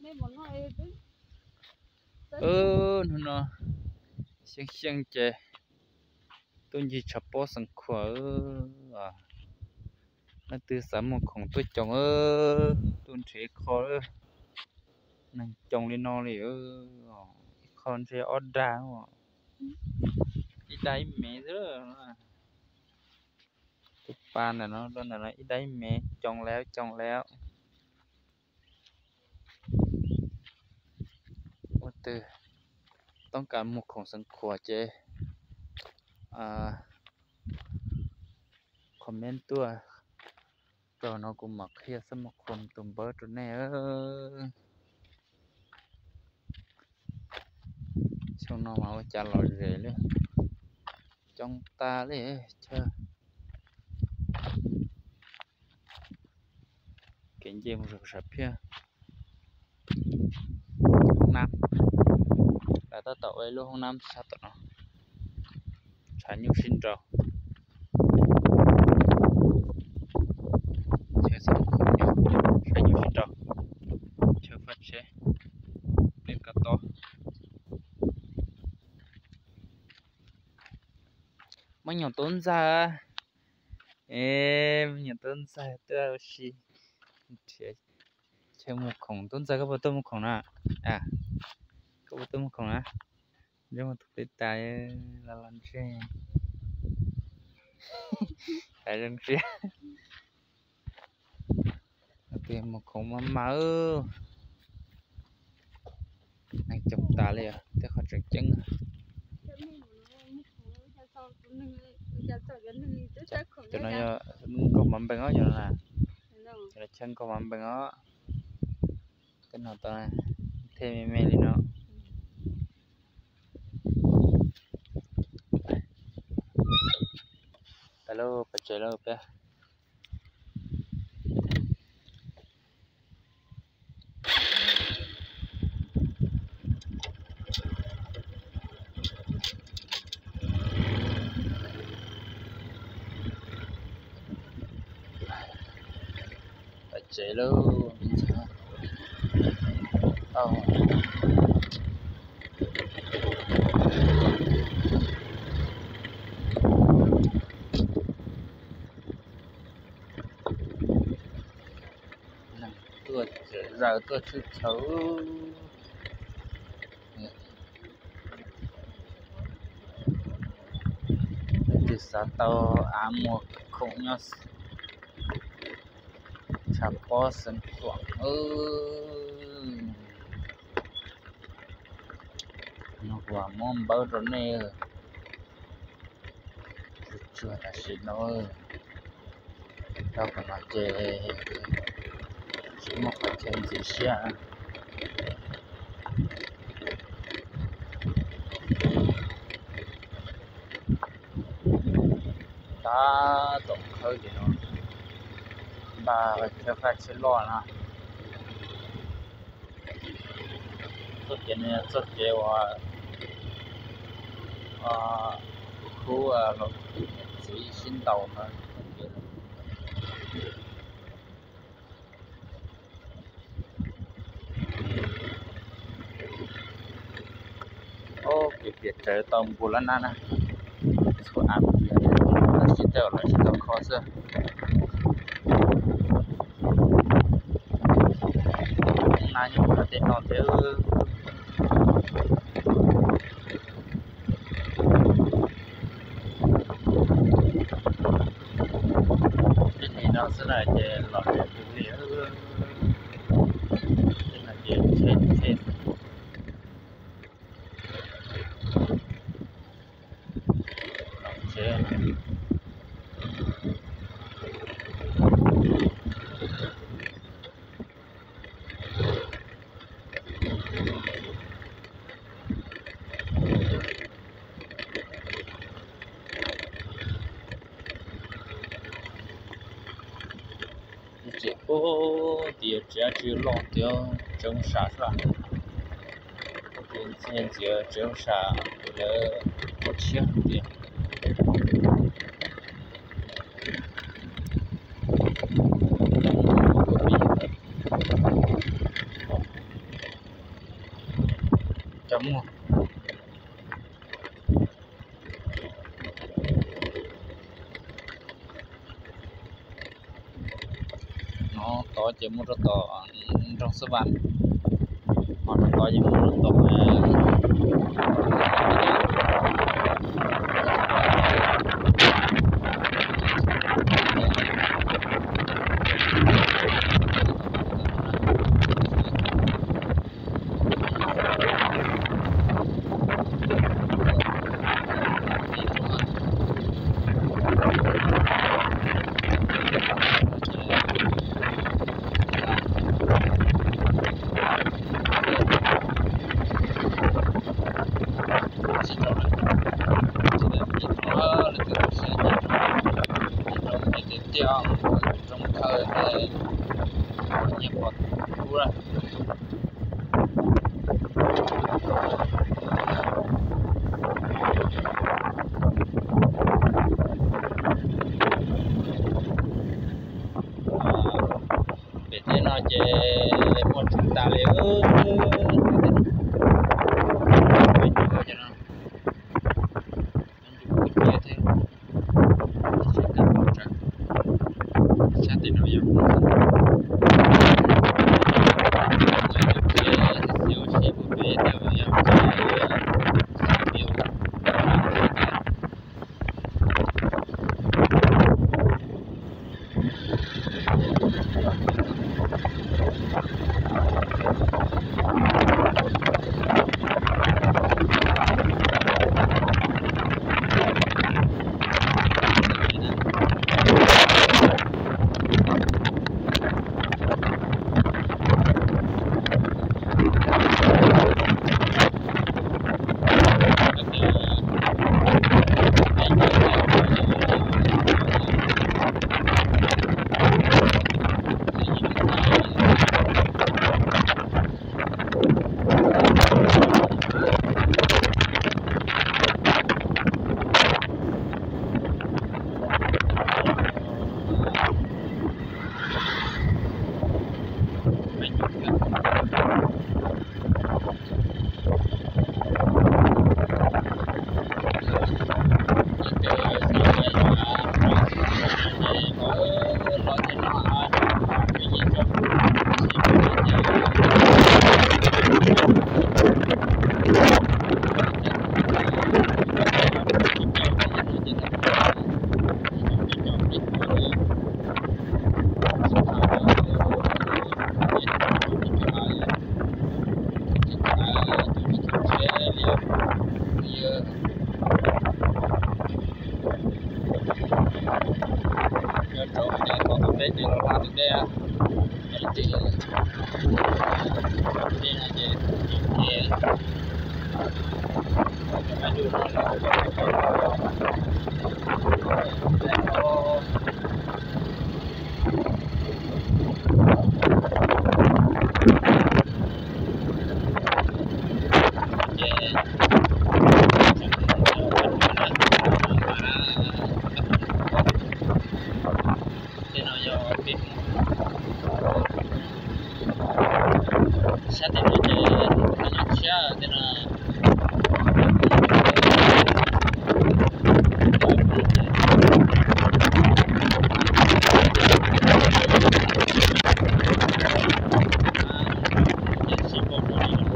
Hnub no xyeej xyeej ces tuaj ncig tshav pob Xeev Khuam. Leej twg xav muag khoom tuaj coos, tuaj nrhiav ib qho. Neeg coos li no li, ib qho ntshe ob dag, ib dag ib mev xwb. Tus pa ntawm no, tus ntawm no ib dag ib mev, coos lawm, coos lawm. Ua twg toob kas muag khoom Xeev Khuam ces comment tuaj rau no kuv mam qhia xab muag khoom tus npawb rau nej. Xyoo no mas ua cas lom zem li, coob tas li chaw. Kev nce mus rau Sam Phiaj, hoob nab, lawv tab tom ua ib lub hoob nab sab tom no, tshav nyuj sib nraus. Chaw xab muag khoom nyob, tshav nyuj sib nraus, chaw faj tsheb, peb kab tob. Muaj nyuam tub ntxawg, es muaj nyuam tub ntxawg tuaj ua si, nrhiav chaw muag khoom. Tub ntxawg, koj puas tuaj muag khoom na? Koj puas tuaj muag khoom na? Ntsej muag tus peb tas los los ntseg, tas zoo siab. Tus muag khoom mas mas, neeg coom tas li os, tej qhov tseem ceeb. Cov no yog nkauj mov npees os, cov no na. Cov no chaw nkauj mov npees os. Tej no tau, thiaj me me li no. Pais lauj, pais tsev lauj peb. Pais tsev lauj. Tau. Neeg tuaj zom zaws tuaj tshwj tshawv. Leej twg xav tau av muag khoom nyob tshav pob Xeev Khuam, no kuv muab npawb rau nej. Tsuag tsuag tam sim no, rau qhov no ces tsis muaj qhov chaw ntxim siab. Tab tom khawb ces no npaj chaw faj tsheb loj na. Txoj kev no yog txoj kev uas khub los txiv sib ntaus no. Ob, kev piam tsawv tau npus lab nab na. Txhua av tab sis tej zaum lawv tsis tau kho xwb. Nab nyob tej no thiab. Tej li no xwb na ces lom zem li. Tej no ces tsheb, tsheb. Ces ub, tias tsev tsis loj tiag, tsev hauj sam xwb. Ub, tias ntxhias ntxias tsev hauj sam, lawv ua tshiab tiag. Cov muag. No tod ces muaj rau tom nroog Xab Vas, ho rau tod ces muaj rau tom Tiag, nyias pom kub lawm. Pem teb no ces muaj tshoob tas li. Pem teb no, ntsuj pub ciab thiab, sab tim no yog, xiv ua si puag pem tej yog, Yog rau peb ces los hla tus dej, dej no ces, ces, ces, ces no yog peb mus sab tim no ces nyob siab tej no. Ces sib npaug rau li no.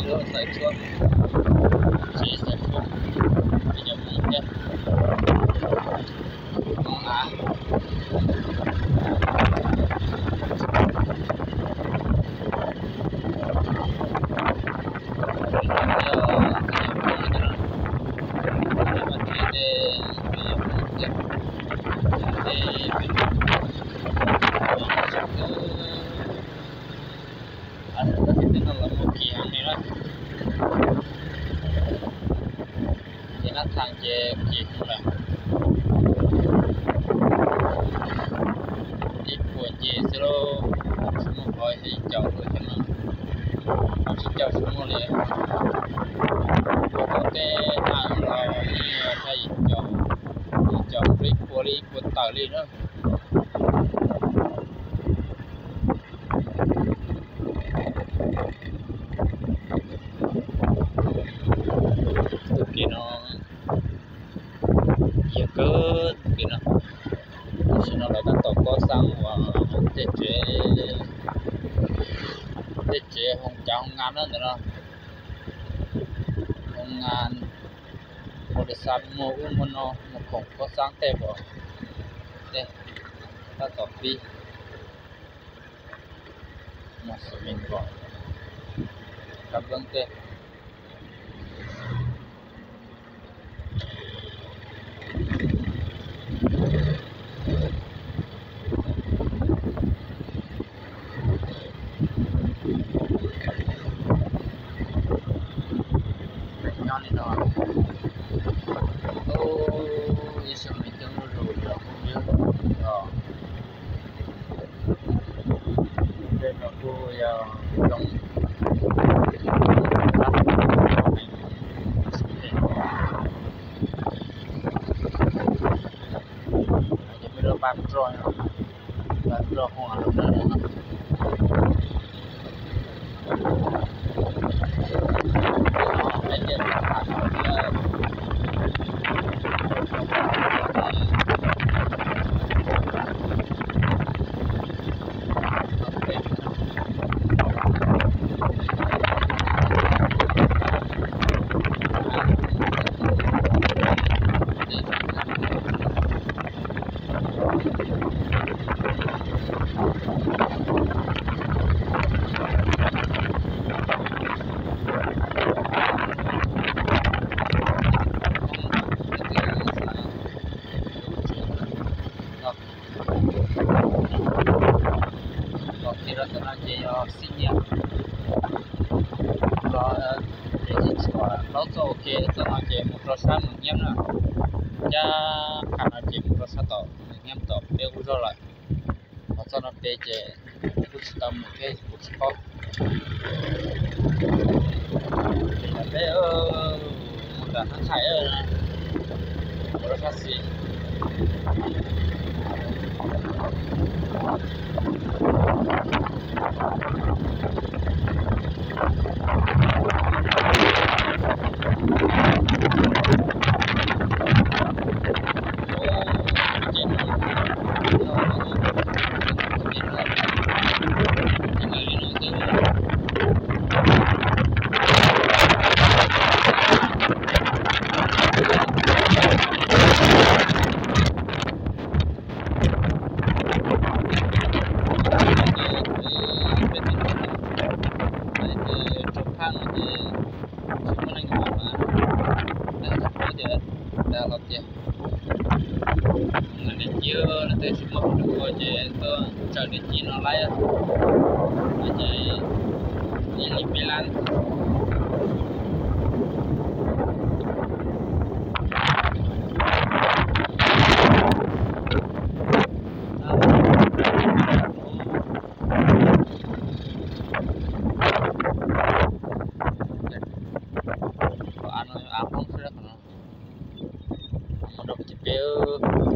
Lub xaim tshuab, sib xaim tshuab, ib cov mus thiab. Ces nab thaj ces ces heev lawm. Ib puas nce xwb lauj, tsis muaj qhov ib caum lawm thiab no, tsis caum tsis muaj li. Ua tau tej naj los ib caum, ib caum rau ib puas li ib puas tawm li na. Tej tsev hoo cav hoo ngas na ntawm no, hoo ngas, ua dej xav muag ub muag no, muag khoom khaub xaab tej pom, tej tab tom pib muag xus me pom, kab npeeb tej. Nyob li no, ib xyoos me coob zuj zus los kuj ywg os. Tej no kuj yog zoo, ces muaj lub pab roj, pab roj hoo lub no. Los kiag rau ntawm no ces yog xib nyiam, los ces tsis tshua laub txoj ua ke, txoj no ces mus rau sab Moos Nyiab na, cab qham no ces mus rau sab tom Moos Nyiab tom peb ub zog lawm. Ho txoj no pem ces kuv tsis tau mus thiab kuv tsis paub. Peb mus tom Hab Thaim, mus rau sab xis. Rau phaj no ces tsis muaj neeg ua mas, nej tsis paub tias tas los tias, niam ci lawv twb tsis muaj phooj ywg ua ces tuaj tsaws niam ci no laib, ces ib li peb lab. Av no av Hmoob xwb, qhov no mus rau pem,